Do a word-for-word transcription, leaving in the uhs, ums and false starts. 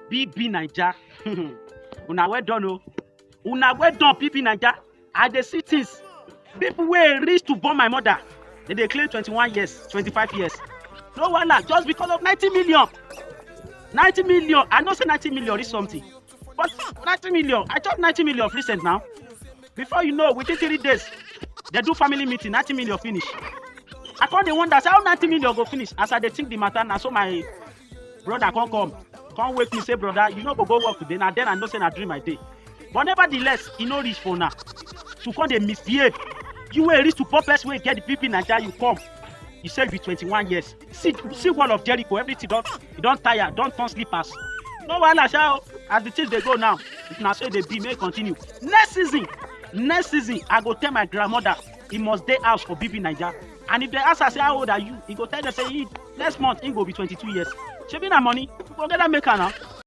B B Naija. Una well done o. Una well done, B B Naija. I dey see things. People wey reach to born my mother, dem dey claim twenty-one years, twenty-five years. No wahala, just because of ninety million. Ninety million. I know say ninety million is something. But ninety million, I chop ninety million of recent now. Before you know, within three days, dem do family meeting, ninety million finish. I come dey wonder say how ninety million go finish. As I dey think the matter, na so my brother come come, come wake me say, "Brother, you no go go work today." Na then I know say na dream I dey. But nevertheless, e no reach for una to come dey misbehave. You wey reach to poor person wey get the B B Naija, you come. You say you be twenty-one years. See, see wall of Jericho, everything don, e don tire, don turn slippers. No wahala sha o. As the things dey go now, if na so e dey be, make e continue. Next season, next season, I go tell my grandmother e must dey house for B B Naija. And if dem ask her say, "How old are you?" E go tell dem say, "He, next month, he go be twenty-two years." Shebi na money, we go get am make am now.